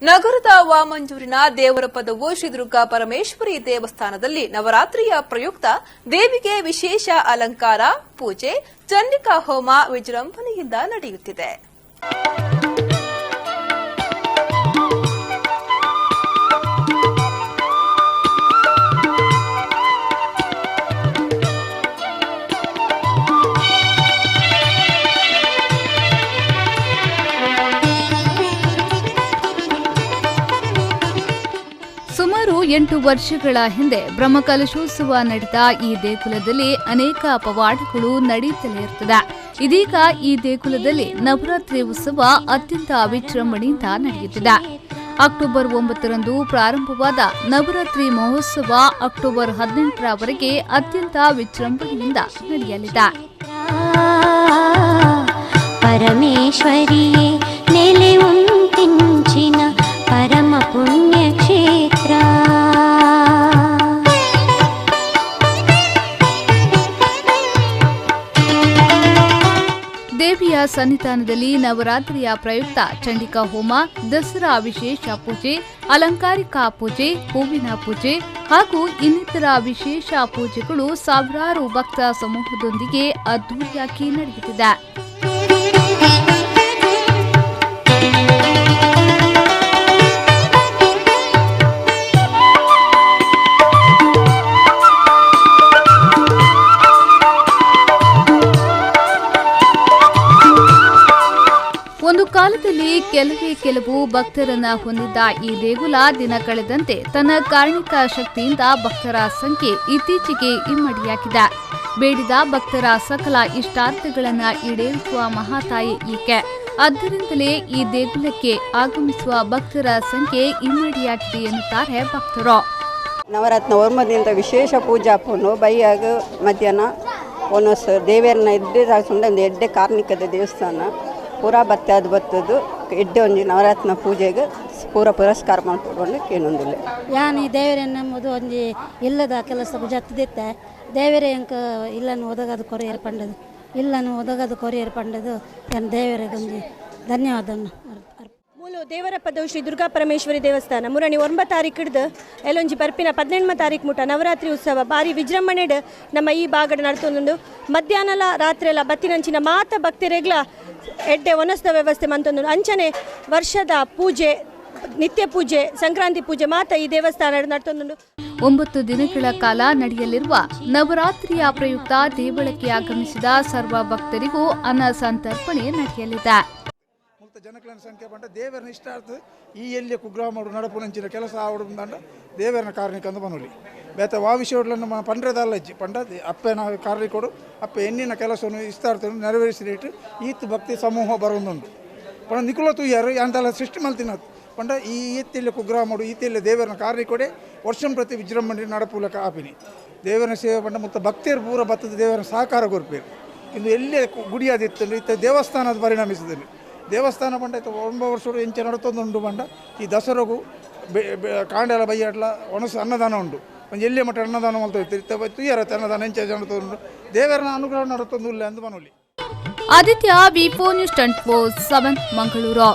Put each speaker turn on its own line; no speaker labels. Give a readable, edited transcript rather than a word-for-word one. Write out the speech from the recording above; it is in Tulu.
ನಗರದ ವಾಮಂಜೂರಿನ ದೇವರಪದವು ಶ್ರೀ ದುರ್ಗಾ ಪರಮೇಶ್ವರಿ ದೇವಸ್ಥಾನದಲ್ಲಿ ನವರಾತ್ರಿಯ ಪ್ರಯುಕ್ತ ದೇವಿಗೆ ವಿಶೇಷ ಅಲಂಕಾರ, ಪೂಜೆ, ಚಂಡಿಕಾ ಹೋಮ ವಿಜೃಂಭಣೆಯಿಂದ ನಡೆಯುತ್ತಿದೆ.
ಸುಮಾರು 8 ವರ್ಷಗಳ ಹಿಂದೆ ಬ್ರಹ್ಮಕಲಶೋತ್ಸವ ನಡೆದ ಈ ದೇಗುಲದಲ್ಲಿ ಅನೇಕ ಪವಾಡಗಳು ನಡೆಯುತ್ತಲೇ ಇರ್ತದೆ. ಇದೀಗ ಈ ದೇಗುಲದಲ್ಲಿ ನವರಾತ್ರಿ ಉತ್ಸವ ಅತ್ಯಂತ ವಿಜೃಂಭಣೆಯಿಂದ ನಡೆಯುತ್ತಿದೆ. ಅಕ್ಟೋಬರ್ 9ರಂದು ಪ್ರಾರಂಭವಾದ ನವರಾತ್ರಿ ಮಹೋತ್ಸವ ಅಕ್ಟೋಬರ್ 18ರವರೆಗೆ ಅತ್ಯಂತ ವಿಜೃಂಭಣೆಯಿಂದ ನಡೆಯಲಿದೆ.
ಪರಮೇಶ್ವರಿಯೇ ನೆಲೆಯುಂಟಿಂಚಿನ ಪರಮ ಪುಣ್ಯಕ್ಷೇತ್ರ.
ದೇವಿಯ ಸನ್ನಿಧಾನದಲ್ಲಿ ನವರಾತ್ರಿಯ ಪ್ರಯುಕ್ತ ಚಂಡಿಕಾ ಹೋಮ, ದಸರಾ ವಿಶೇಷ ಪೂಜೆ, ಅಲಂಕಾರಿಕ ಪೂಜೆ, ಹೂವಿನ ಪೂಜೆ ಹಾಗೂ ಇನ್ನಿತರ ವಿಶೇಷ ಪೂಜೆಗಳು ಸಾವಿರಾರು ಭಕ್ತ ಸಮೂಹದೊಂದಿಗೆ ಅದ್ದೂರಿಯಾಗಿ ನಡೆಯುತ್ತಿದೆ. ಒಂದು ಕಾಲದಲ್ಲಿ ಕೆಲವೇ ಕೆಲವು ಭಕ್ತರನ್ನ ಹೊಂದಿದ್ದ ಈ ದೇಗುಲ ದಿನ ಕಳೆದಂತೆ ತನ್ನ ಕಾರ್ಣಿಕ ಶಕ್ತಿಯಿಂದ ಭಕ್ತರ ಸಂಖ್ಯೆ ಇತ್ತೀಚೆಗೆ ಇಮ್ಮಡಿಯಾಗಿದೆ. ಬೇಡಿದ ಭಕ್ತರ ಸಕಲ ಇಷ್ಟಾರ್ಥಗಳನ್ನ ಈಡೇರಿಸುವ ಮಹಾತಾಯಿ ಈಕೆ. ಆದ್ದರಿಂದಲೇ ಈ ದೇಗುಲಕ್ಕೆ ಆಗಮಿಸುವ ಭಕ್ತರ ಸಂಖ್ಯೆ ಇಮ್ಮಡಿಯಾಗಿದೆ ಎನ್ನುತ್ತಾರೆ ಭಕ್ತರು.
ನವರತ್ನ ಒರ್ಮದಿಂದ ವಿಶೇಷ ಪೂಜಾ ಪುಣ್ಣು ಬೈಯಾಗ ಮಧ್ಯಾಹ್ನ ಒಂದೊಂದು ದೇವರನ್ನ ಎಡ್ಡೆ ಒಂದು ಎಡ್ಡೆ ಕಾರ್ಣಿಕದ ದೇವಸ್ಥಾನ ಪೂರಾ ಬತ್ತೆ ಅದು ಬತ್ತದು ಎಡ್ಡೆ ಒಂಜಿ ನವರತ್ನ ಪೂಜೆಗೆ ಪೂರ ಪುರಸ್ಕಾರ ಮಾಡ್ಕೊಂಡು ಕೇನೊಂದಿಲ್ಲ.
ಯಾನ್ ಈ ದೇವರೇ ನಂಬುದು ಒಂಜಿ ಇಲ್ಲದ ಕೆಲಸ ಜತ್ತದಿತ್ತೆ ದೇವರೇ ಅಂಕ ಇಲ್ಲನ್ನು ಒದಗದು ಕೊರಿಯರ್ ಪಂಡದು ಇಲ್ಲನ್ನು ಒದಗದು ಕೊರಿಯರ್ ಪಂಡದು ಎನ್ ದೇವರಿಗೆ ಒಂಜಿ ಧನ್ಯವಾದ.
ಮೂಲು ದೇವರ ಪದವು ಶ್ರೀ ದುರ್ಗಾ ಪರಮೇಶ್ವರಿ ದೇವಸ್ಥಾನ ಮುರಣಿ 9 ತಾರೀಕು ಹಿಡಿದು ಎಲ್ಲೊಂಜಿ ಬರ್ಪಿನ 18 ತಾರೀಕು ಮುಟ ನವರಾತ್ರಿ ಉತ್ಸವ ಭಾರಿ ವಿಜೃಂಭಣೆಡ್ ನಮ್ಮ ಈ ಭಾಗಡ್ ನಡ್ತೊಂದುಂಡು. ಮಧ್ಯಾಹ್ನಲ ರಾತ್ರಿಯೆಲ್ಲ ಬತ್ತಿನಂಚಿನ ಮಾತ ಭಕ್ತರೆಗ್ಲ ಎಡ್ಡೆ ಒನಸ್ದ ವ್ಯವಸ್ಥೆ ಮಂತೊಂದುಂಡು. ಅಂಚನೆ ವರ್ಷದ ಪೂಜೆ, ನಿತ್ಯ ಪೂಜೆ, ಸಂಕ್ರಾಂತಿ ಪೂಜೆ ಮಾತ ಈ ದೇವಸ್ಥಾನ ನಡ್ತೊಂದುಂಡು.
9 ದಿನಗಳ ಕಾಲ ನಡೆಯಲಿರುವ ನವರಾತ್ರಿಯ ಪ್ರಯುಕ್ತ ದೇವಳಕ್ಕೆ ಆಗಮಿಸಿದ ಸರ್ವ ಭಕ್ತರಿಗೂ ಅನ್ನ ಸಂತರ್ಪಣೆ ನಡೆಯಲಿದೆ.
ಜನಕಲನ ಸಂಖ್ಯೆ ಪಂಡ ದೇವರ ನಿಷ್ಠಾರ್ಥ ಈ ಎಲ್ಲಿಯ ಕುಗ್ರಾಮ ನಡಪುನಂಚಿನ ಕೆಲಸ ಆವಡು ಬಂದ ದೇವರನ ಕಾರ್ಣಿಕ ಅಂದು ಬನೋಲಿ ಬೇತ ವಾವಿಷೋಡ್ಲನ್ನು ಪಂಡ್ರೆದಲ್ಲ ಇಜ್ಜಿ ಪಂಡ ಅಪ್ಪೆನ ಕಾರ್ಣಿಕೋಡು ಅಪ್ಪೆ ಎಣ್ಣಿನ ಕೆಲಸವನ್ನು ಇಷ್ಟಾರ್ಥವನ್ನು ನೆರವೇರಿಸಿಟ್ಟು ಈತ್ ಭಕ್ತಿ ಸಮೂಹ ಬರೋದುಂಟು. ಪಂಡ ನಿಕುಲ ತೂಯಾರು ಅಂತೆಲ್ಲ ಸೃಷ್ಟಿ ಮಲ್ತಿನ ಪಂಡ ಈ ಈತೆಲ್ಲ ಕುಗ್ರಾಮಡು ಈತೆಲ್ಲ ದೇವರನ ಕಾರ್ಣಿಕೋಡೆ ವರ್ಷಂ ಪ್ರತಿ ವಿಜೃಂಭಣೆ ನಡಪುಲಕ ಆಪಿನಿ ದೇವರನ ಸೇವೆ ಪಂಡ ಮತ್ತು ಭಕ್ತಿಯರು ಪೂರ ಬತ್ತದ ದೇವರನ ಸಹಕಾರ ಕೊರ್ಪೇರು. ಇಂದು ಎಲ್ಲೇ ಗುಡಿಯಾದಿತ್ತು ಇತ್ತ ದೇವಸ್ಥಾನದ ಪರಿಣಮಿಸಿದಲ್ಲಿ ದೇವಸ್ಥಾನ ಪಂಡ ಇತ್ತು 9 ವರ್ಷ ಎಂಚೆ ನಡತೊಂದುಂಡು ಪಂಡ ಈ ದಸರಗು ಕಾಂಡೆಲ ಬೈಯಾಡ್ಲ ಒಣಸು ಅನ್ನದಾನ ಉಂಡು ಒಂದು ಎಲ್ಲಿಯ ಮಟ್ಟ ಅನ್ನದಾನ ಮಲ್ತ ಇತ್ತ ತುಯ್ಯರತ್ತೆ ಅನ್ನದಾನ ಎಂಚೆ ನಡತೊಂದುಂಡು ದೇವರನ ಅನುಗ್ರಹ ನಡತೊಂದು ಇಲ್ಲ ಅಂದು ಮನೋಲಿ.
Aditya, V4 News 24/7, Mangaluru.